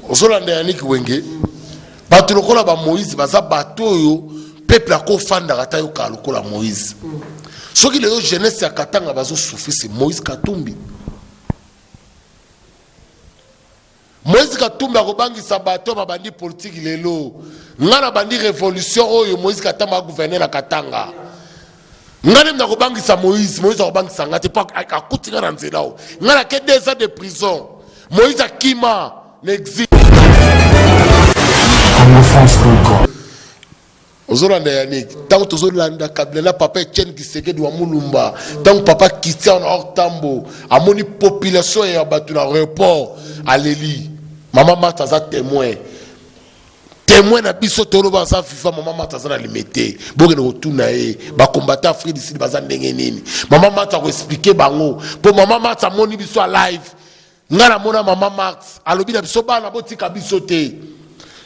Ozolanda Yannick Wenge, bato lokola ba Moïse baza bato oyo peuple akofandaka ata yokaka lokola Moïse. Soki lelo jeunesse ya Katanga bazosouffrir, c'est Moïse Katumbi. Moïse Katumbi akobangisa bato oyo babandi politike lelo. Nga na bandi révolution oyo Moïse Katumbi agouverne na Katanga, nga nde nakobangisa Moïse. Moïse akobangisa nga te mpo akuti nga na nzela oyo. Nga nake 2 ans de prison, Moïse akima na exil. Congofrance.com. Ozolanda Yannick, ntango tozolanda Kabila na papa Etienne Tshisekedi wa Mulumba, ntango papa Christian na Or Tambo amoni population ya bato na aéroport, aleli. Mama Marthe aza témoin, témoin na biso. Toloba aza viva. Mama Marthe aza na Limete, bokende kotuna ye bacombattants Afrique du Sud baza ndenge nini. Mama Marthe akoexpliquer bango, mpo mama Marthe amoni biso a live. Ngai namona mama Marthe alobi na biso: "Bana, botika biso te,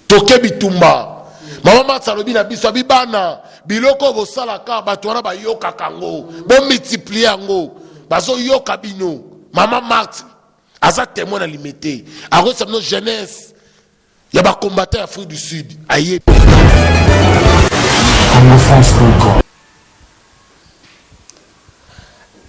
toke bitumba." Mama Marthe alobi na biso, abi: "Bana, biloko oyo bosalaka, bato wana bayokaka yango, bomultiplier yango, bazoyoka bino." Mama Marthe aza témoin na Limete, akoyesa bino jeunesse ya bacombattants ya Afrique du Sud ayebi. Congofrance.com.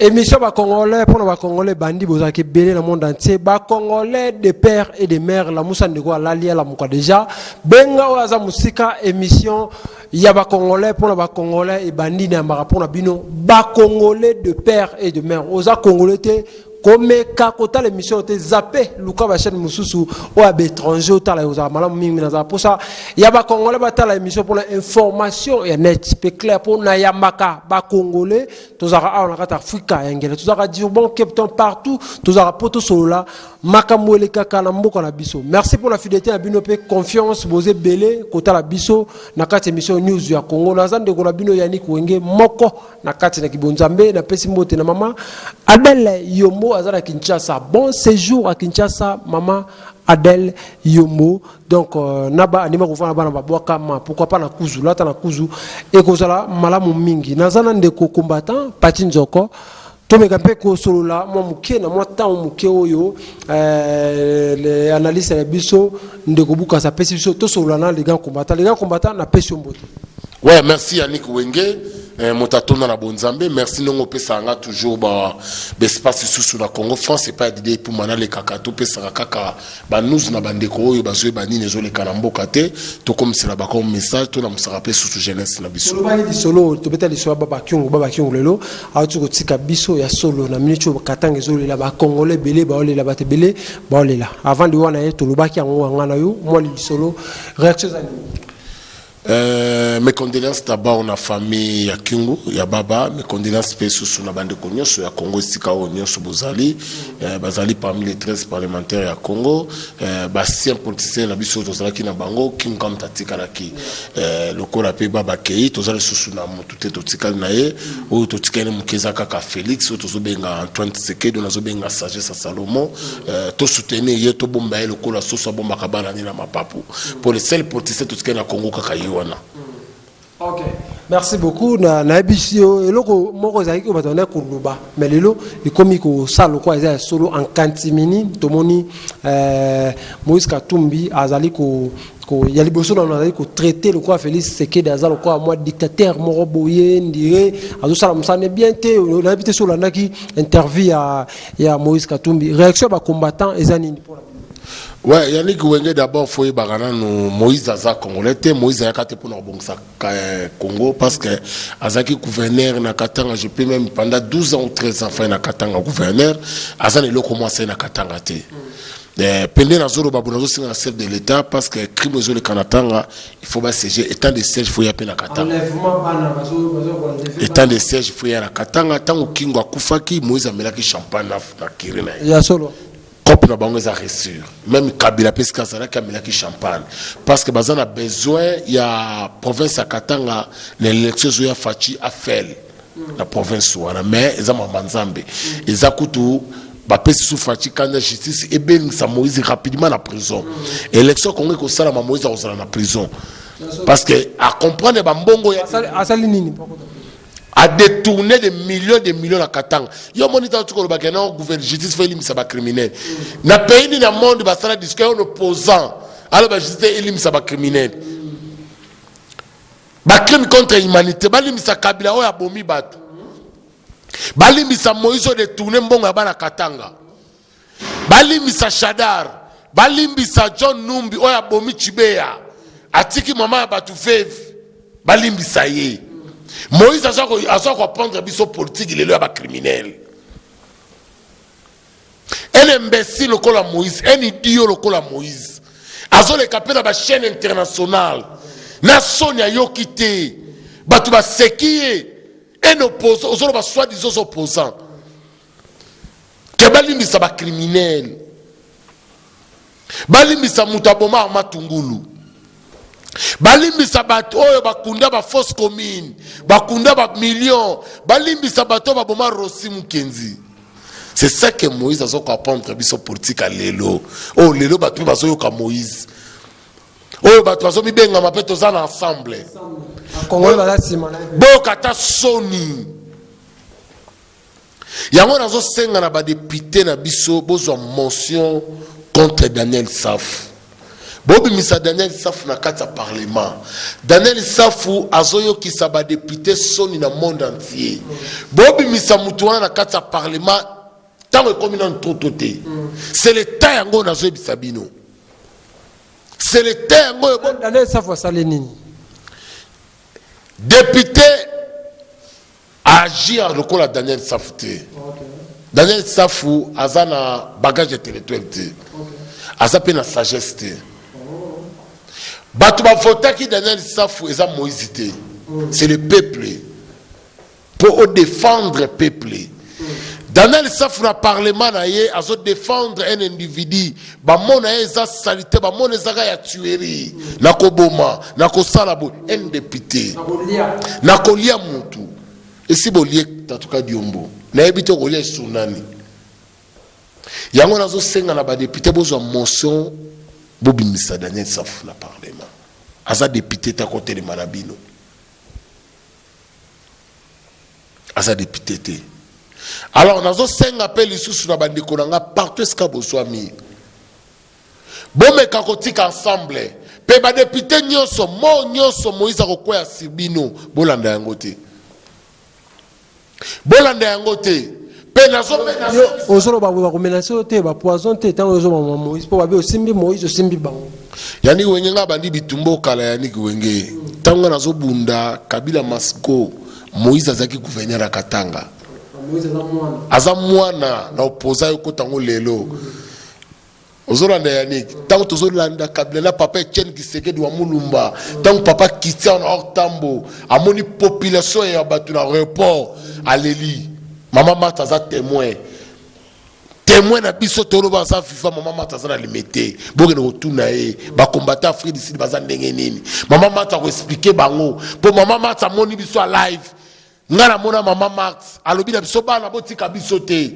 Émission bacongolais mpona bacongolais bandi bozalaka ebele na monde entier, bacongolais de père et de mère. Lamusa ndeko alali, alamuka déjà, benga oyo aza mosika. Émission ya bacongolais mpona bacongolais ebandi na yambaka mpona bino bacongolais de père et de mère. Oza congolais te, komeka kotala émission te, zappe, luka bachaîne mosusu oyo ya baétranger otala, ozala malamu mingi. Nazala mposa ya bacongolais batala émission mpona information ya net mpe clair, mpo nayambaka bacongolais. Tozalaka awa na kati ya Afrika ya ngele, tozalaka Durban, Cape Town, partout tozalaka mpo tosolola makambo elekaka na mboka na biso. Merci pour la fidélité na bino mpe confiance. Boza ebele kotala biso na kati ya émission News ya Congo. Naza ndeko na bino Yannick Wenge moko na kati na kibonzambe. Napesi mbote na mama Adele Yombo, aza na Kinshasa. Bon séjour à Kinshasa, mama Adele Yombo. Donc na ba andima kovanda bana babwakama, pourquoi pas na kuzu lata na kuzu, ekozala malamu mingi. Naza na ndeko combattant Pati Nzoko, tomeka mpe kosolola mwa moke na mwa ntango moke oyo le analyste na biso ndeko Bukasa apesi biso. Tosolola na les grands combattants. Les grands combattants, napesi yo mbote. Ouais, merci Yannick Wenge. Moto atonda na bonzambe, merci ndenge opesaka nga toujours baespace lisusu na Congo France epai ya Dide Epuma. Nalekaka, topesaka kaka banews na bandeko oyo bazoyeba nini ezoleka na mboka te. Tokomisela bango message, tolamusaka mpe susu jeunesse na biso. Tolobaki lisolo, tobeta lisolo ya Baba Kiongo. Baba Kiongo lelo awuti kotika biso ya solo na miniti oyo. Katanga ezolela, bacongolais ebele baolela, bato ebele baolela. Avant liwa na ye tolobaki yango wanga na yo mwa lisolo, réaction eza nini? Mes condoléances d'abord na famille ya Kingu ya Baba. Mes condoléances mpe susu na bandeko nyonso ya Congo esika oyo nyonso bozali. Bazali parmi les 13 parlementaires ya Congo, baancien politicien na biso oyo tozalaki na bango. Kingu kamta atikalaki lokola mpe Baba kei, toza lisusu na motu te, totikali na ye. Oyo totikali moke eza kaka Félix oyo tozobenga Antoine Tshisekedi, oyo nazobenga sagesse ya Salomon. Tosoutenir ye, tobomba ye lokola soso abombaka bana nde na mapapu, pour le seul politicien totikali na Congo kaka ye wana. Ok, merci beaucoup. Na nayebisi yo eloko moko ezalaki oyo bato bandaki koloba, mais lelo ekomi kosala lokola eza ya solo. En catimini tomoni Moïse Katumbi azali ko ya liboso nano azali kotraiter lokola Félix Tshisekedi aza lokola mwa dictateur moko boye, ndire azosala mosala ne bien te. Nayebi te so olandaki interview ya Moïse Katumbi. Réaction ya bacombattant eza nini mpona bino? Ouais, Yannick Wenge, d'abord faut yebaka nanu Moïse aza congolais te. Moïse ayaka te mpona kobongisa Congo, parce que azalaki gouverneur na Katanga, je peux même pendant 12 ans ou 13 ans fai na Katanga gouverneur, aza na eloko mwa asali na Katanga te. Pende nazoloba bo, nazosenga na chef de l'État, parce que crime ezoleka na Tanga, il faut basiéger, état de siège faut ya mpe na Katanga. Enlèvement bana bazo État de siège faut ya na Katanga. Ntango Kingo akufaki, Moïse amelaki champagne na kiri na ye. Ya solo. Cope na bango eza réussir. Même Kabila mpe esika azalaki amelaki champagne, parce que baza na besoin ya province ya Katanga na élection ezoya. Fatshi afele na province wana, mais eza mama Nzambe, eza kutu bapesi su Fatshi kanda. Justice ebengisa Moïse rapidement na prison. Élection Congo ekosalama, Moïse akozala na prison, parce que acomprendre bambongo ya Asali nini? A détourné des millions de millions na Katanga. Yo moni ta tuko lobaka na gouverne justice faut elimisa ba criminels. Na pays ni na monde basala discours on opposant. Alors ba justice elimisa ba criminels. Ba crime contre humanité balimisa Kabila oyo abomi bato. Balimbisa Moïse oyo détourné mbongo ya bana Katanga. Balimbisa Shadar, balimbisa John Numbi oyo abomi Chibeya, atiki mama ya bato veuve, balimbisa ye. Moïse aza ko apprendre biso politique lelo ya ba criminels. Un imbécile lokola Moïse, un idiot lokola Moïse. Azoleka pe na ba chaîne internationale. Na soni ayoki te. Bato baseki ye. Un opposant, ozoloba soi-disant opposant. Ke balimbisa ba criminels. Balimbisa moto aboma Armand Tungulu. Balimbisa bato oyo bakunda ba fausse commune, bakunda ba millions, balimbisa bato oyo baboma Rossy Mukendi. C'est ça que Moïse azo ko apprendre biso politique ya lelo. Oyo lelo bato bazoyoka Moïse. Oyo bato bazomibengama mpe toza na ensemble. Congolais baza nsima na ye. Boyoka ata soni. Yango nazosenga na ba député na biso bozwa motion contre Daniel Safu. Bobimisa Daniel Safu na kati ya parlement. Daniel Safu azoyokisa ba député soni na monde entier. Bobimisa mutu wana na kati ya parlement tango ekomi nanu trop tôt te. C'est le temps yango nazoyebisa bino. C'est le temps yango oyo bo- Daniel Safu asali nini? Député agir lokola Daniel Safu te. Daniel Safu aza na bagage intellectuel te. Aza pe na sagesse te. Bato bavotaki Daniel Safu eza Moïse te. C'est le peuple. Po o défendre peuple. Daniel Safu na parlement na ye azo défendre un individu. Bamona ye eza salité, bamona ezaka ya tuerie. Na koboma, na kosala boye. Un député. Na kolia mutu. Esi bolie tatuka diombo. Nayebi te kolia esunani. Yango nazo senga na ba député bozwa motion bobimisa Daniel Safu na parlement. Aza député ta kotelema na bino. Aza député te. Alors nazo senga pe lisusu na bandeko na nga partout esika bozwami. Bomeka kotika ensemble pe ba député nyonso mo nyonso Moïse akokwea sur bino, bolanda yango te. Bolanda yango te. Pe nazo Yo ozoloba boye bakomenace yo te, ba poison te ntango ozobama Moïse mpo babi osimbi Moïse osimbi bango. Yannick Wenge nga bandi bitumba okala Yannick Wenge ntango nga nazobunda Kabila Masco Moïse azalaki gouverneur ya Katanga. Moïse aza mwana. Aza mwana na opposant yo kota ngo lelo. Ozolanda Yannick, ntango tozolanda Kabila na papa Etienne Tshisekedi wa Mulumba, ntango papa Christian Or Tambo amoni population ya bato na aéroport aleli. Mama Marthe aza témoin. Témoin na biso toloba aza viva, mama Marthe aza na limete. Bokende kotuna ye, ba combattant Afrique du Sud baza ndenge nini. Mama Marthe ako expliquer bango po mama Marthe amoni biso a live. Nga namona mama Marthe alobi na biso bana botika biso te.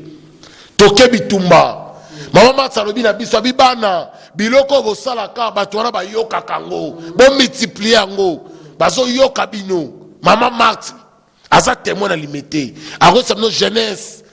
Toke bitumba. Mama Marthe alobi na biso abi bana biloko bosalaka bato wana bayokaka yango, bo multiplier yango, bazoyoka bino. Mama Marthe aza témoin na limete. Akoyebisa bino jeunesse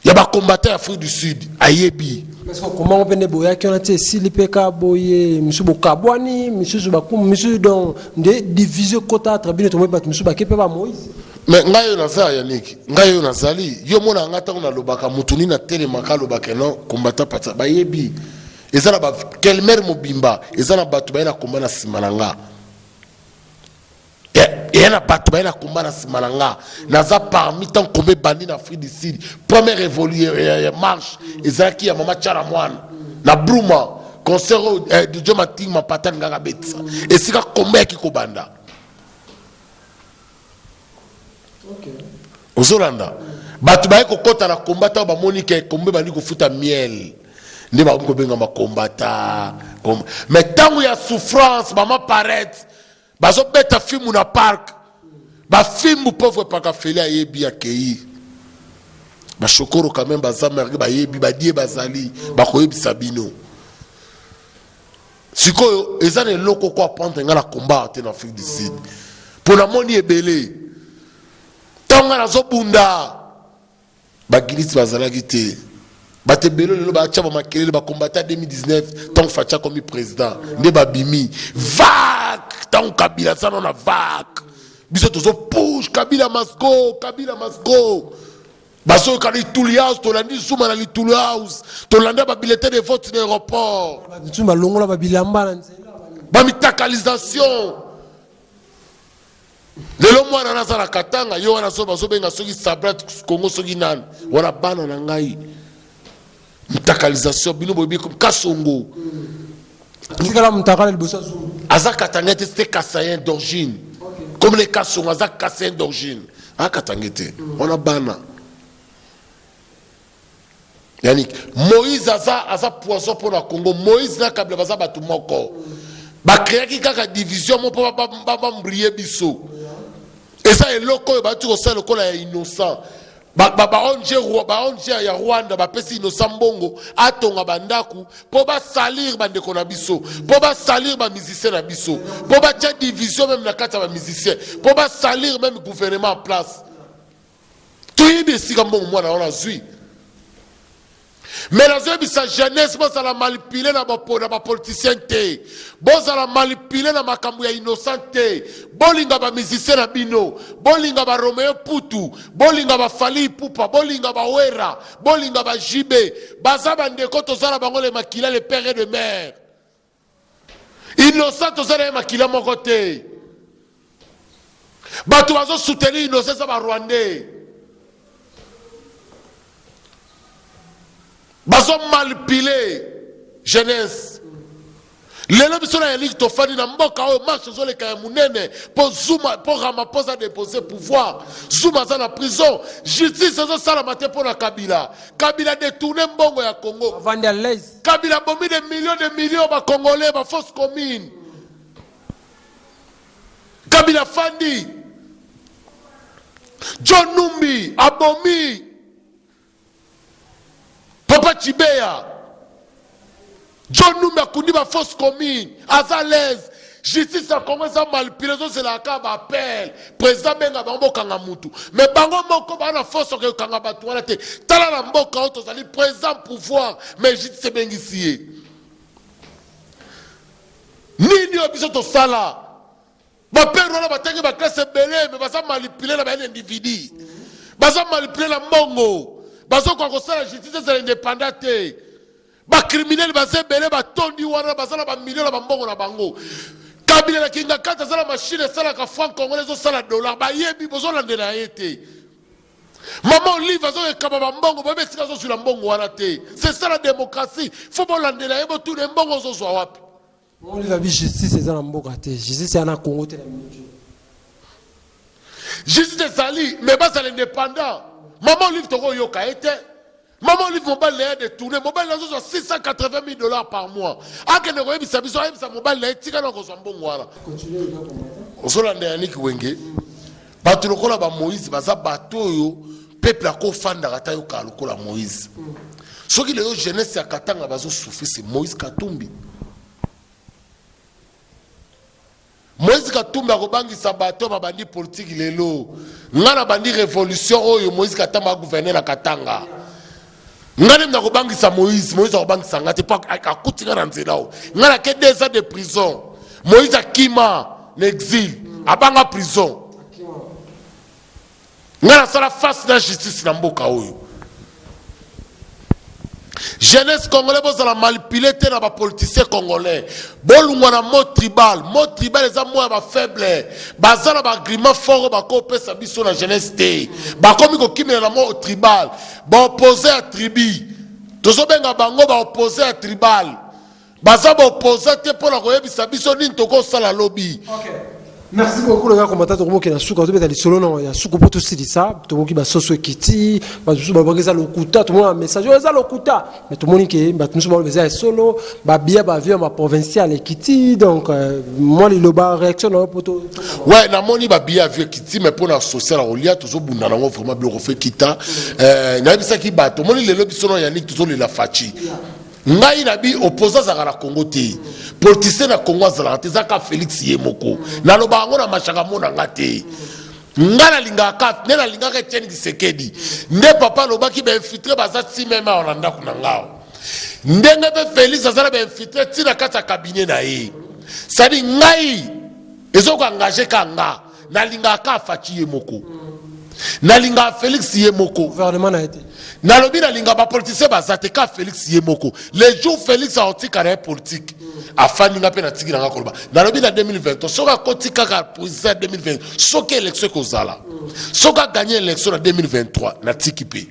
ya ba combattant ya Afrique du Sud ayebi. Parce que comment on peut boyaki wana ti esili mpe ka boye misusu bokabwani misusu bakumu misusu donc nde division kota entre bino tomoni bato misusu bake mpe ba Moïse. Mais ngai oyo naza Yannick, ngai oyo nazali yo mona nga ntango nalobaka motu nini atelemaka alobaka non combattant parti bayebi eza na ba Kelmer mobimba eza na bato baye na combat na nsima na nga. Eya na bato baye na combat na nsima na nga. Naza parmi tant combat ebandi na Afrique du Sud. Première évolu ya marche ezalaki ya mama Tshala Mwana na Bruma, concert oyo Didio Mating Mapata alingaka abetisa. Esika combat yaki kobanda. Ozolanda bato baye kokota na combat ntango bamoni ke combat ebandi kofuta miel nde bakomi kobengama combattant. Mais ntango ya souffrance mama paraître bazobeta fimbu na parc, bafimbu pauvre paka Feli ayebi akei bashokoro quand même baza merge bayebi badie bazali bakoyebisa bino sikoyo eza na eloko ko apprendre nga na combat te na Afrique du Sud mpo namoni ebele. Ntango ngai nazobunda, bagilisi bazalaki te. Bato ebele lelo batya bamakelele bakombata 2019 ntango Fatshi akomi président nde babimi vague. Ntango Kabila aza nano na vague, biso tozo push Kabila must go, Kabila must go. Bazoyoka Lituli House, tolandi Zuma na Lituli House, tolanda babulletin de vote na aéroport, Bato balongola babilamba na nzela. Bamitakalisation. Lelo mwana naza na Katanga, ye wana so bazobenga soki Sabrat Congo, soki nani wana, bana na ngai, mutakalisation. Bino boyebi Kasongo. Tikala mutakala liboso ya Zuma. Aza Katanga te, c'était Kasaïen d'origine, comme les Kasongo aza Kasaïen d'origine, akatanga te wana bana. Yannick, Moïse aza poison mpo na Congo. Moïse na Kabila baza bato moko, bakreaki kaka division mo mpo bambrie biso. Eza eloko oyo bauti kosala lokola ya Innocent. Ba ONG ya Rwanda bapesi Innocent mbongo atonga bandako mpo basalir bandeko na biso, mpo basalir bamusicien na biso, mpo batia division même na kati ya bamusicien, mpo basalir même gouvernement en place. Toyebi esika mbongo mwana wana azwi. Mais nazoyebisa jeunesse, bozala manipulé na bapoliticien te, bozala manipulé na makambo ya Innocent te. Bolinga bamusicien na bino, bolinga baRomeo Putu, bolinga baFally Ipupa, bolinga baWera, bolinga baJB. Baza bandeko, toza na bango le makila, le père et de mère. Innocent toza na ye makila moko te. Bato bazosoutenir Innocent eza Barwandais, bazomanipuler jeunesse. Lelo biso na Yannick tofandi na mboka oyo, marche ezoleka ya monene mpo Zuma, mpo Ramaphosa adépose pouvoir. Zuma aza na prison, justice ezosalama te mpo na Kabila. Kabila détourne mbongo ya Congo. Avandi à l'aise. Kabila bomi de millions de millions bacongolais, bafosse commune. Kabila fandi, John Numbi abomi papa Chibeya. John Numbi akundi bafosse commune, aza l'aise. Justice ya Congo eza manipulé, ezozelaka kaka baappel, président benga bango bokanga mutu, mais bango moko baa na force okokanga bato wana te. Tala na mboka oyo tozali, président pouvoir, mais justice ebengisi ye. Nini oyo biso tosala? Bapere wana batangi baclasse ebele, mais baza manipulé na bayene individu, baza manipulé na mbongo, bazokoka kosala justice ezala indépendant te. Bacriminel baza ebele, batondi wana, baza na bamilio na bambongo na bango. Kabila na Kingakati aza na machine esalaka franc congolais, ezosala dollar. Bayebi, bozolandela ye te. Mama Olive azokekaba bambongo, boyebi esika azozwila mbongo wana te. C'est ça la démocratie. Faut bolandela ye, botuna ye mbongo ozozwa wapi. Olive abi justice eza na mboka te, justice eza na Congo te na minute. Justice ezali, mais bazala indépendant. Mama Olive, tokoyoka ye te. Mama Olive, mobali na ye détourné, mobali na azozwa 680 000 $ par mois. Akende koyebisa biso, ayebisa mobali na ye tika na kozwa mbongo wana. Ozolanda Yannick Wenge, bato lokola bamoïse baza bato oyo peuple akofandaka ata yokaka lokola Moïse. Soki lelo jeunesse ya Katanga bazosouffrir, c'est Moïse Katumbi. Moïse Katumbi akobangisa bato babandi politike lelo. Ngai nabandi révolution oyo, Moïse Katumbi agouverne na Katanga. Ngai nde nakobangisa Moïse, Moïse akobangisa ngai te, mpo akuti ngai na nzela oyo. Ngai nake 2 ans de prison, Moïse akima na exil, abanga prison. Ngai nasala face na justice na mboka oyo. Jeunesse congolais, bozala manipulé te na bapoliticien congolais. Bolungwa na mot tribal. Mot tribal eza mo ya bafaible, baza na baagrément fort oyo bakopesa biso na jeunesse te. Bakomi kokimela na mot tribal. Baopposé ya tribu, tozobenga bango baopposé ya tribal, baza baopposé te mpo na koyebisa biso nini tokosala lobi. Merci beaucoup le gars combattant. Tokomoki na suka, tobeta lisolo na ya suku mpo tosilisa. Tomoki basoso ekiti, bato mosusu balobaki eza lokuta. Tomona message oyo eza lokuta, mais tomoni ke bato mosusu baloba eza ya solo. Babia baavion ya baprovincial ekiti. Donc mwa liloba, réaction na yo mpo to. Ouais, namoni babillet avion ekiti, mais mpo na social ya kolia tozobunda nango vraiment. Biloko faut ekita. Nayebisaki bato, omoni lelo biso na Yannick tozolela Fatshi. Ngai na bi opposant azalaka na Congo te, politicien na Congo azalaka te, ezaka Félix ye moko. Naloba yango na mashaka mo na nga te. Nga nalingaka nde nalingaka Etienne Tshisekedi nde papa alobaki bainfiltré baza ti même awa na ndako na ngao, ndenge mpe Félix aza na bainfiltré ti na kati ya cabinet na ye. Sadi ngai ezokoengage ka nga, nalingaka ka Fatshi ye moko, nalingaka Félix ye moko. Gouvernement na ye te. Nalobi nalinga bapoliticien baza te, ka Félix ye moko. Le jour Félix aotika na ye politique, afandi, nga mpe natiki na nga koloba. Nalobi na 2023, soki akoti kaka président ya 2020, soki élection ekozala, soki aganye élection na 2023, natiki mpe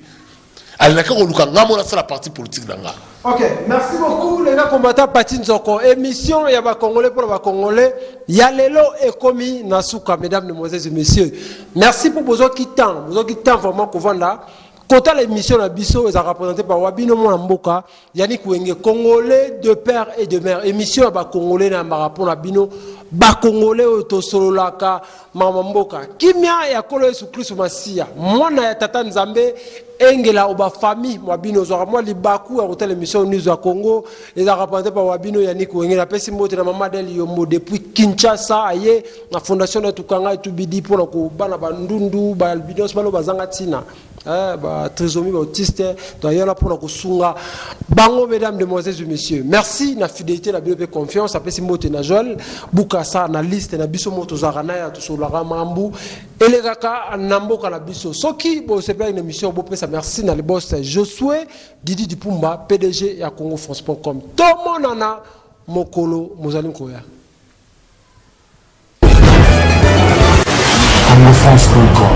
alingaki koluka nga mo nasala parti politique na nga. Ok, merci beaucoup les gars combattants. Pati Nzoko, émission ya ba Congolais pour ba Congolais. Ya lelo ekomi na suka, mesdames, mesdemoiselles et messieurs. Merci pour bozo qui temps, bozo qui temps vraiment kovanda. Kota l'émission na biso est représenté par Wabino mwana mboka, Yannick Wenge, Congolais de père et de mère. Émission ya ba Congolais na marapo na bino, ba Congolais oyo tosololaka mama mboka. Kimia ya Kolo Yesu Kristo Masiya, mwana ya tata Nzambe, engela o ba famille mwa bino. Ozwaka mwa libaku ya kotala émission News ya Congo, ezalaka représenté par Wabino Yannick Wenge. Napesi mbote na mama Adele Yombo depuis Kinshasa, aye na fondation na Tukanga etubidi mpona kobana bandundu, baalbinos, bano bazanga ntina, batrisomie, baautiste. Toyala mpona kosunga bango. Mesdames, demoiselles et messieurs, merci na fidélité na bino mpe confiance. Apesi mbote na Joel Bukasa na liste na biso mo tozalaka na ya tosololaka mambu elekaka na mboka na biso. Soki bosepelaki na émission, bopesa merci na lebos Josue Didi Dipumba, PDG ya Congo France.com. Tomonana mokolo mozali koya. congofrance.com.